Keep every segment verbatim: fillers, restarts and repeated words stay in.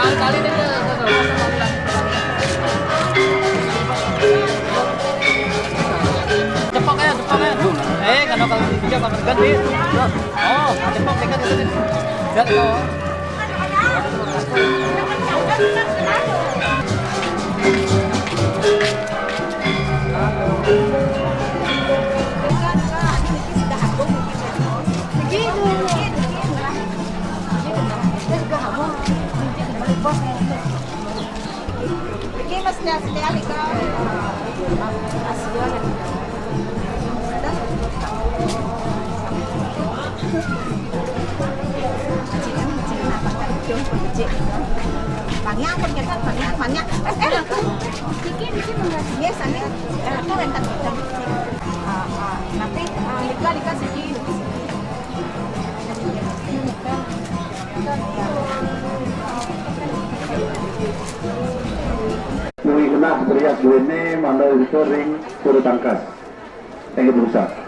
Tali deh, tuh, tuh, tuh. Cepok ya, cepok ya. Eh, kalau, kalau bisa, Pak Mergan, Pi. Oh, cepok, dekat, dekat. Biar tahu. Iki mesti asli ahli kau. Asli ahli. Banyak, banyak, banyak, banyak. Eh, eh, aku. Iki, iki, biasanya, eh, aku rentan kita. Ah, ah. Nanti, ah, Lika, Lika sini. Kuwi genah teriak duwene mandha iso ring bulu tangkis. Ing bulu tangkis.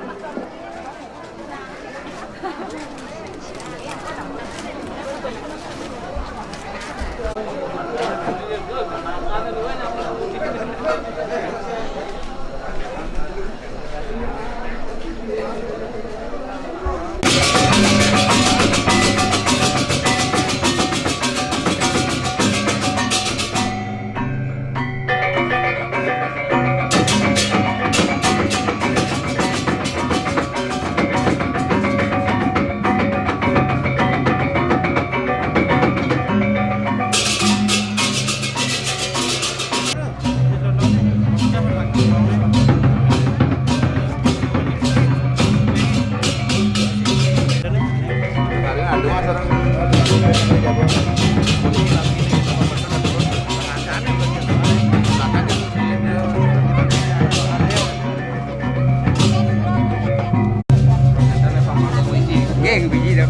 Nggih, biji dah.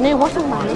Ini kosong mana?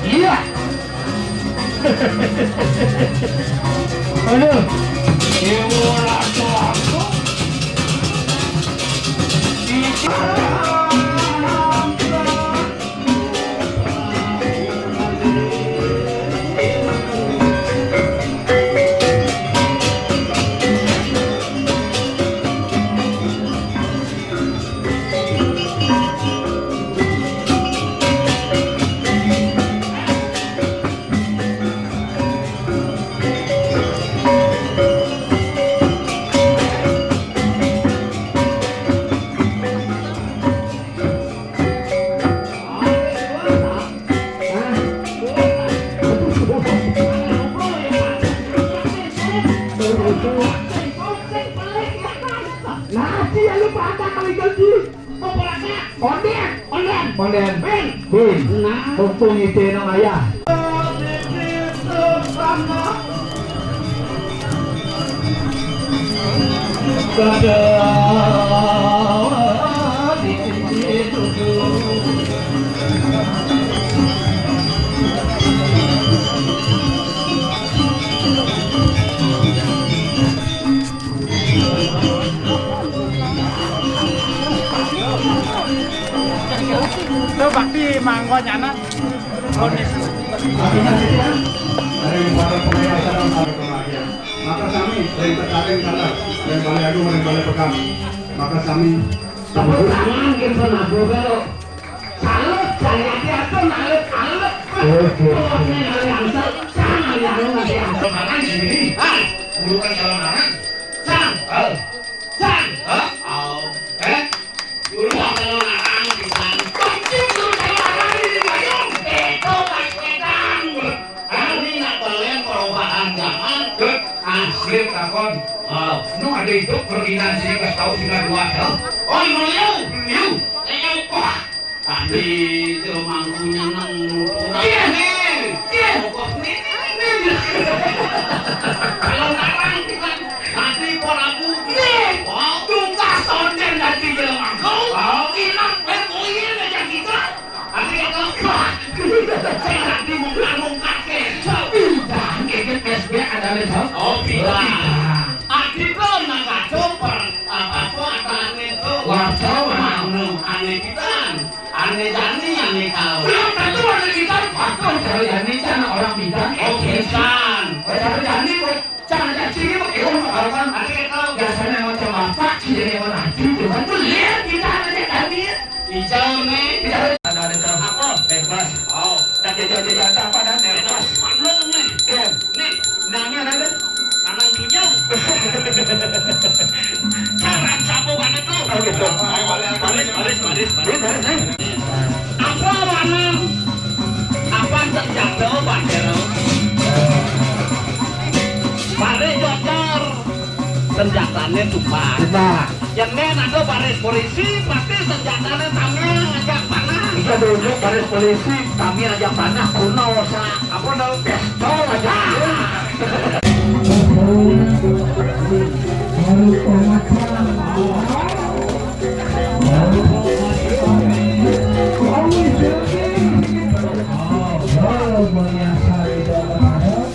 Iya. Aduh. Dewa Ratu Agung. Nah, sia lu pada kali ganti. Onden, onden. Onden. Bin. Bin. Nah. Mumpung itu nang ayah. Tuh bakti mangkonyana. Maka sami, ring Petaring kalah, ring Balai Agung, ring Balai Pekan. Maka sami. Tepuk tangan, kita nabur, kalau. Salut, saya dia tuh nalut, alut. Oke. Kalau saya nalut, angsal, saya nalut, alut, nanti angsal. Tangan sini. Ah, bukan kalau tangan. Sang, eh. Sang, eh. Au. Eh. Dulu kalau larang di sana. Pancing dulu kalau larang di payung. Itu pas pedang. Ini nak balen perubahan zaman. Asli takon. Oh. Nu ada itu perginan sini kasih tahu sih dua. Oh, beliau, beliau. Eh, wah. Tadi itu mangkunya nang nuturan. Iya, nih. Iya. Pokok nih, nih. Kalau larang kita tadi Prabu. Nih. Oh, tugas onden tadi jelema mangku. Oh. Ilang, eh, oh iya, ngajak kita. Tadi kita, wah. Saya tadi mungkar-mungkar ke. Bidang, kayak S B ada nih, Bang. Oh, bidang. Adi tuh nang kacau per, apa-apa, ada nih tuh. Warga, Bang. Anu, aneh bidang. Ane jani, ane kau. Belum tentu ane kita. Aku cari jani, cana orang bidang. Oh, bidang. Oh, cari jani, kok cana jani, kok, eh, orang orang. Ane kau. Biasanya macam apa? Jadi orang haji, cuman tuh lihat kita ada jani. Hijau nih. Kita ada, ada terang apa? Bebas. Oh. Tak jajan-jajan apa dan bebas. Manung nih. Ken. Nih, nanya ada. Tanang dunya. Cara sapu banget tuh. Oh, gitu. Baris, baris, baris, baris. Baris, baris, eh. Apa warna? Apa senjata, Pak Jero? Baris jocor. Senjatanya tumpah. Tumpah. Yen ada baris polisi, pasti senjatanya tamiang ajak panah. Iya, dulu baris polisi, tamiang ajak panah, kuno, sa-, apa, no, pistol aja. Baru pengacara. Oh, luar biasa, tidak berharap.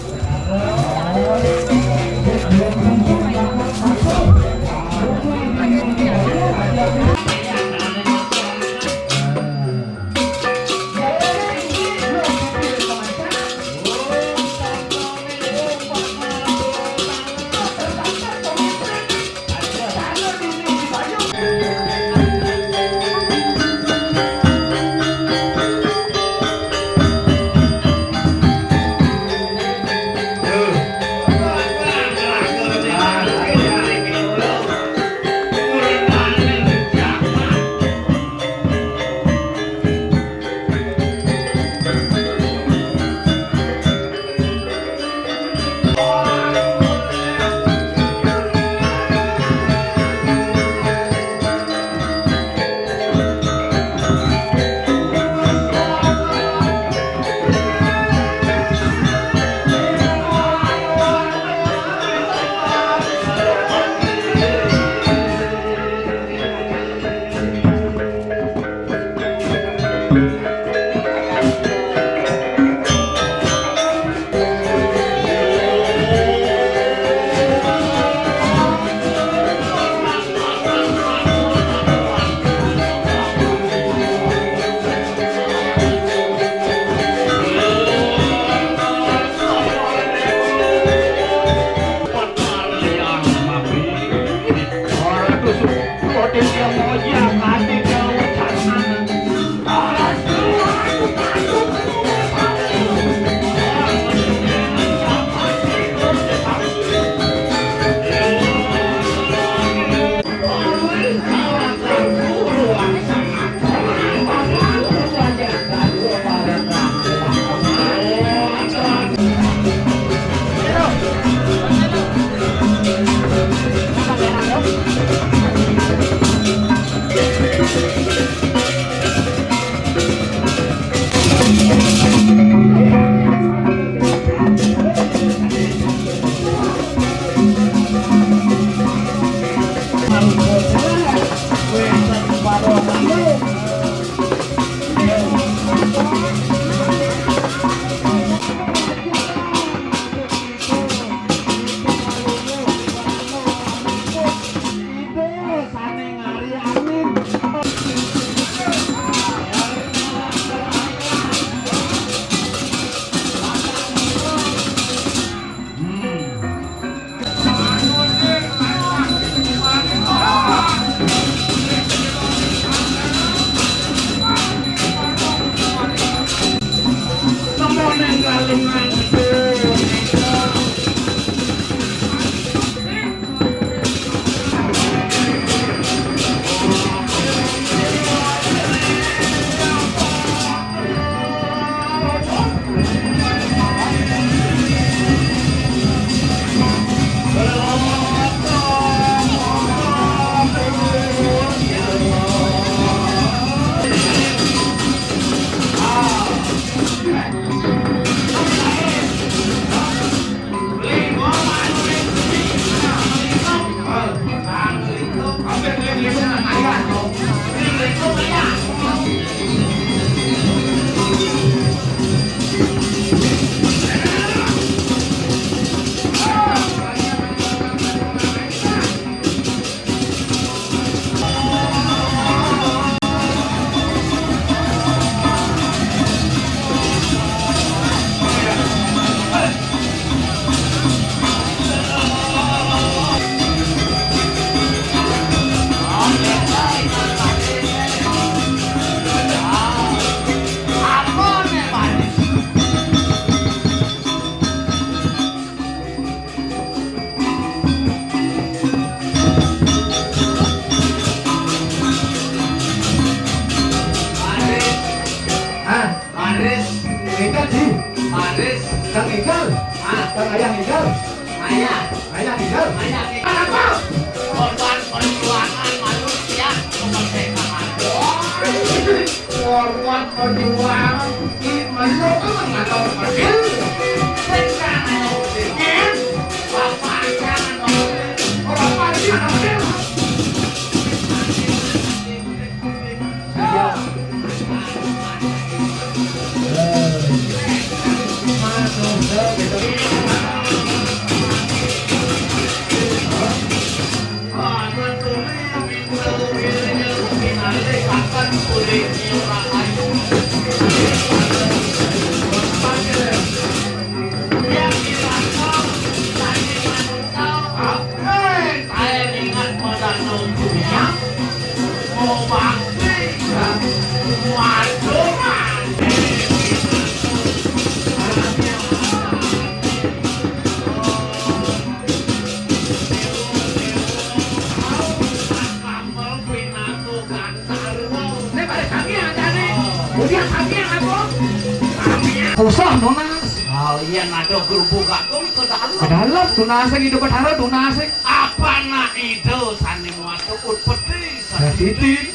Usah nunas. Oh iya, ada gerubuk gatung ke dalam. Ke dalam tunas, itu Bathara tunas. Apa nak itu sani muat utpeti? Siti.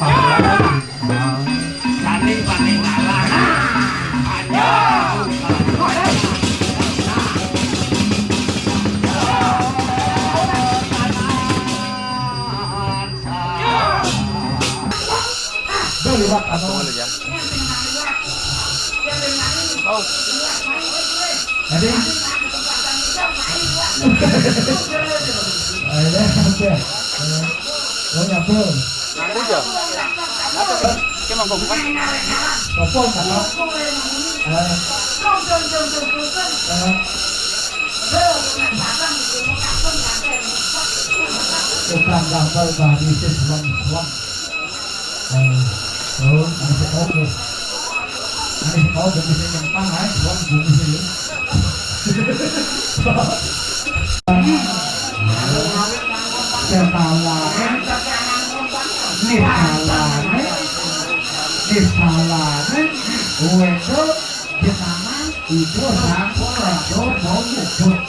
Sani paling kalah. Ayo. Tuh liwat anu. Jadi, ayo, oke. Oh, nyambung. Nyambung ya? Kenapa? Oke, monggo bukan? Apa, Mas? Eh. Eh. Tukang gampal bari sis lem-lem. Eh, oh, masih oke. Ini kau bumi sing nyempang ae, wong bumi sing. Sekalane, nisalane, nisalane, wedok jenengan itu sampun rada mau nyebut.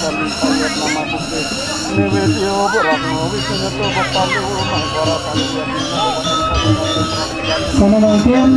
Sama mungkin.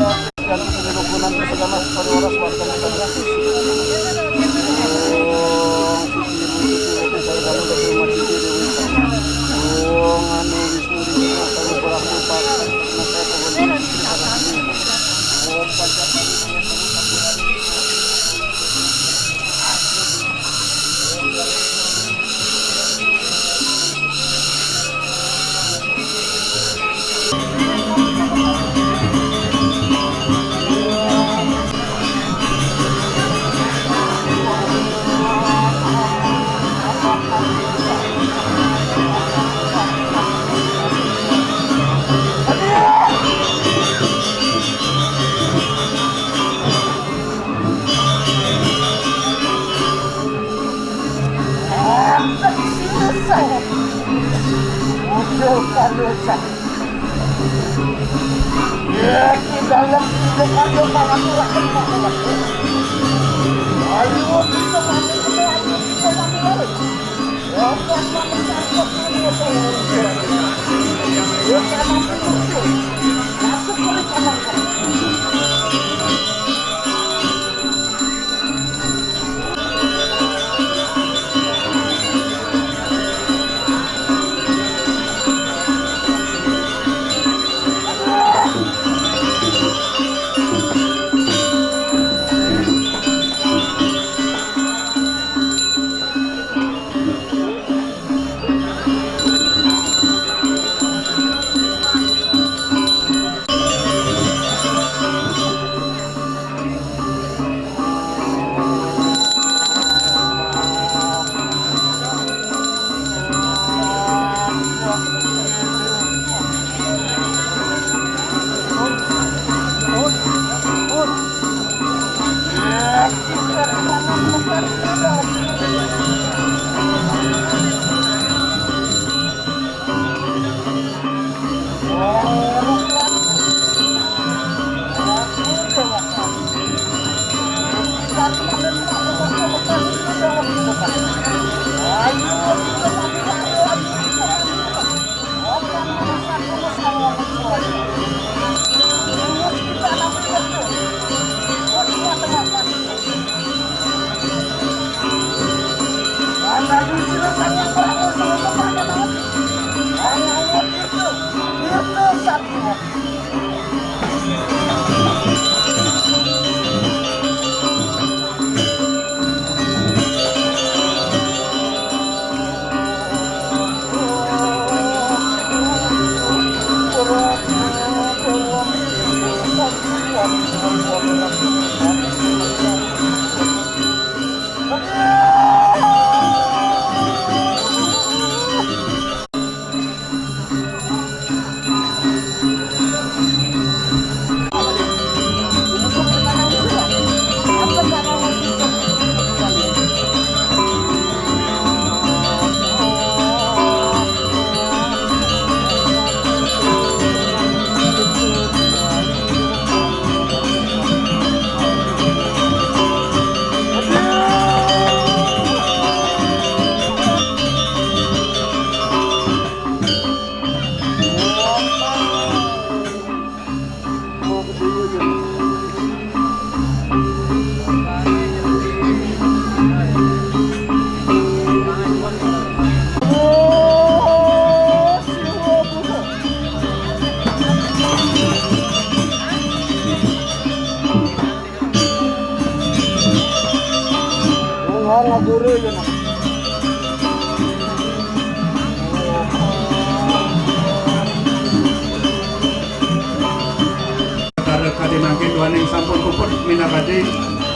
Perkara kadi mangkin duaning sampun puput minakadi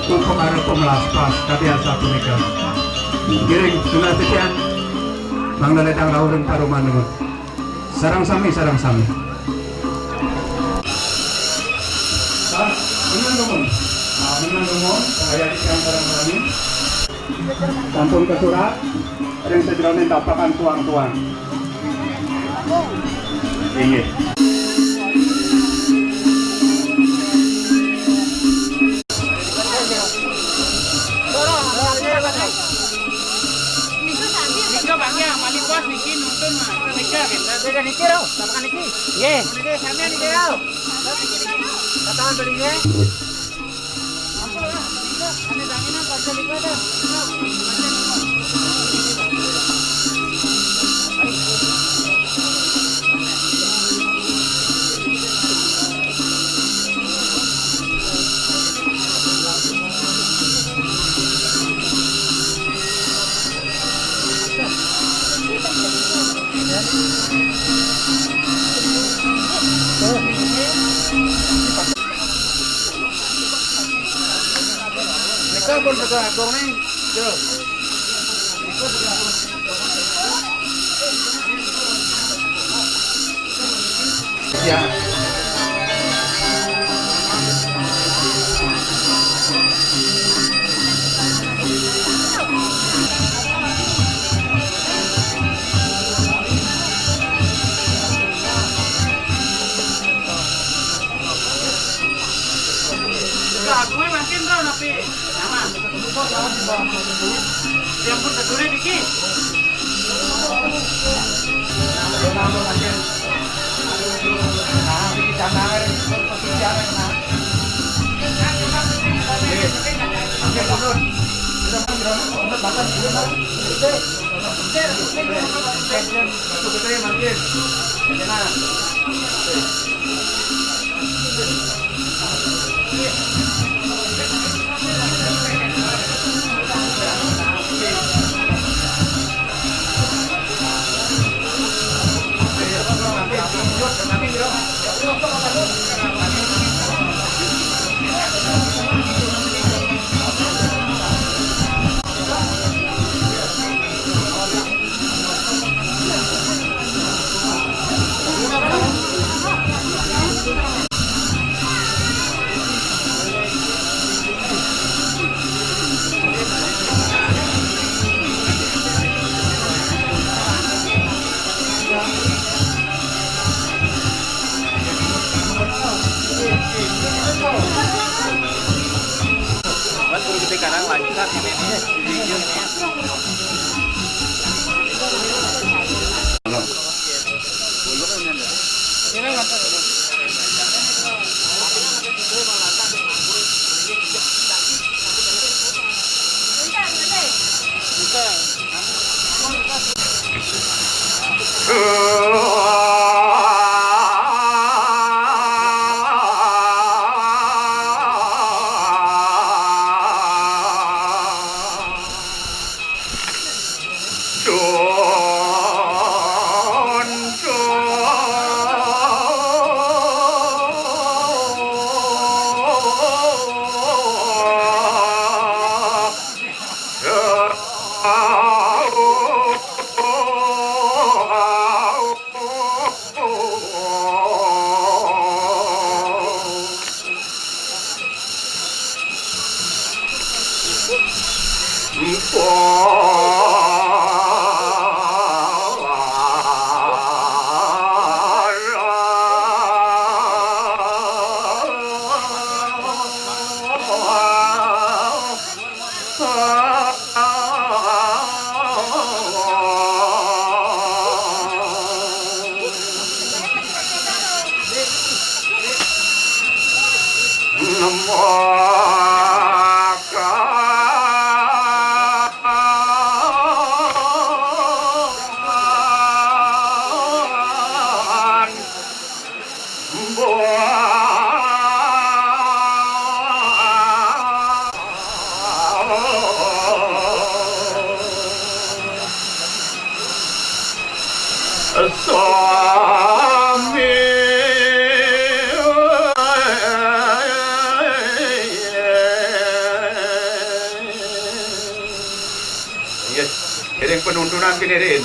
upakara pamalaspas kadi asapunika. Ngiring tunas titiang mangda ledang rauh ring parumahan nuwun. Sareng sami, sareng sami. Sah, menang nuwun. Ah, menang nuwun, kaya titiang sareng sami. Sampun kasurat ring sajeroning tapakan tuang-tuang. Inggih. Niki nuntun, Mas. Nika, kita. Niki, Ro. Sama niki. Nggih. Niki, sampeyan niki, Ro. Niki, niki. Katakan beli, nggih. Ampun, Mas. Niki, ane danginan pas niki ada. Niki, Mas. Nika pun Betul Agung nih. Yo. Ya. Aku mangkin to napi? Nyaman. Yang pun tertulis dikit. Mas, guru kita sekarang lanjutkan ini, ini, videonya. Sami. Nggih, iring penuntunan kinirin.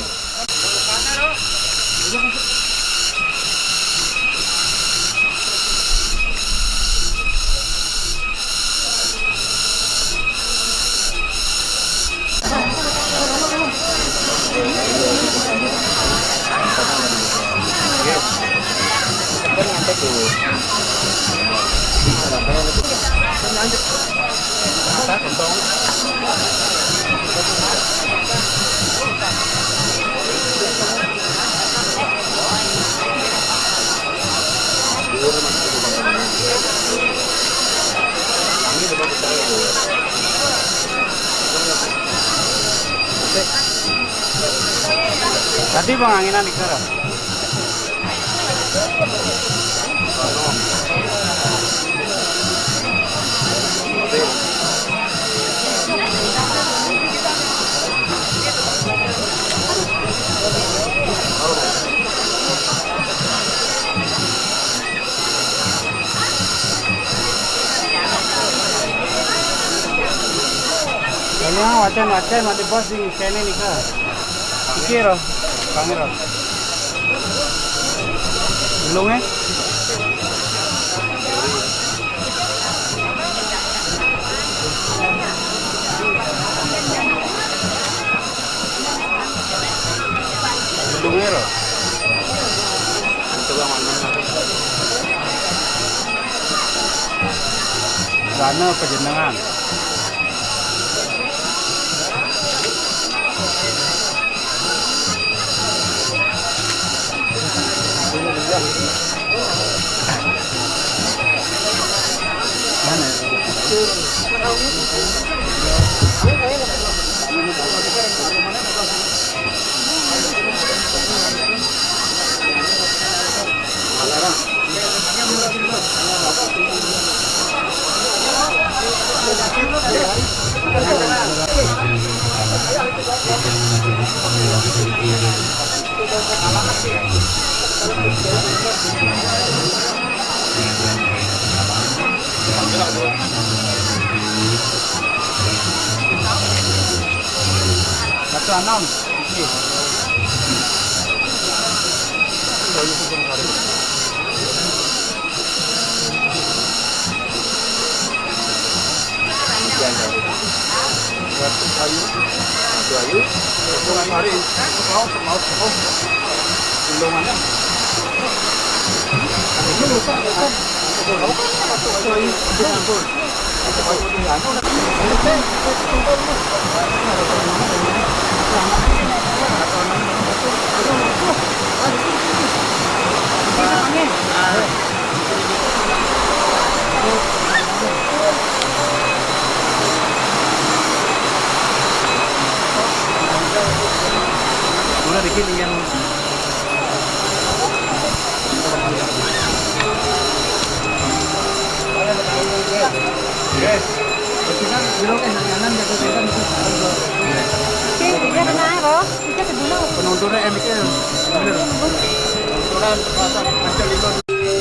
Tadi panganginan nika. Ini wacan-wacan mati bos di kene nika. Iki ro, kami ro. Belum eh? Gedungnya loh. Itu yang mana? Sana pejenengan. Satu enam. Muna dikit yang Oke, iya, benar, Ro. Penuntunan M K. Bener. Penuntunan terpaksa Ancol itu.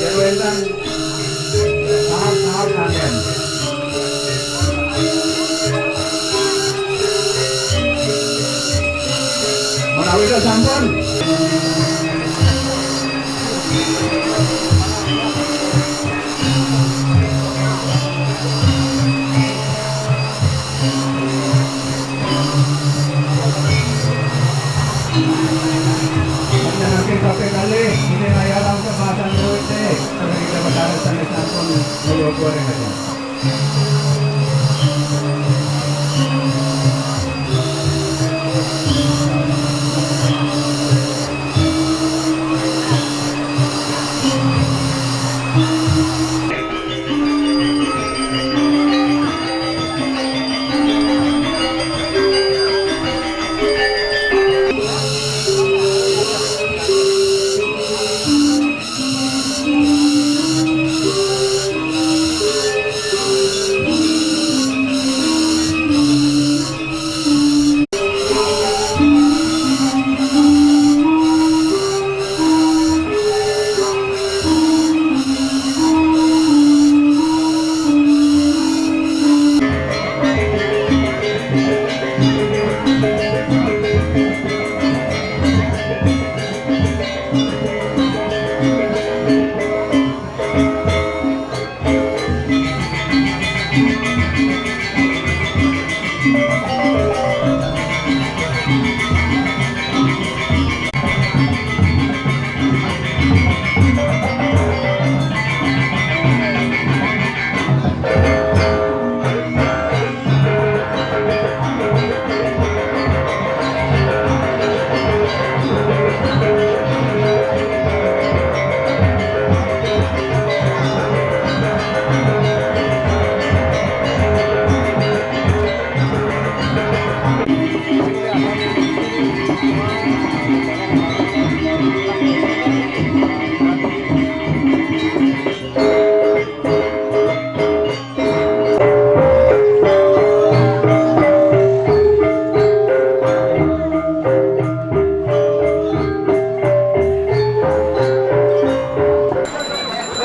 Jadwalkan. Tahap-tahap kalian. Menawi sampun. Nanti sampai kali, ini raya langsung bahasa Indonesia. Kita bertahan sampai sampun, dua dua aja.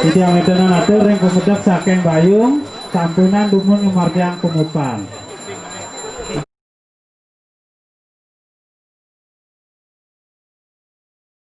Titiang medal atur ring pamedek saking Bayung, sampunang dumun ngamargiang pungutan.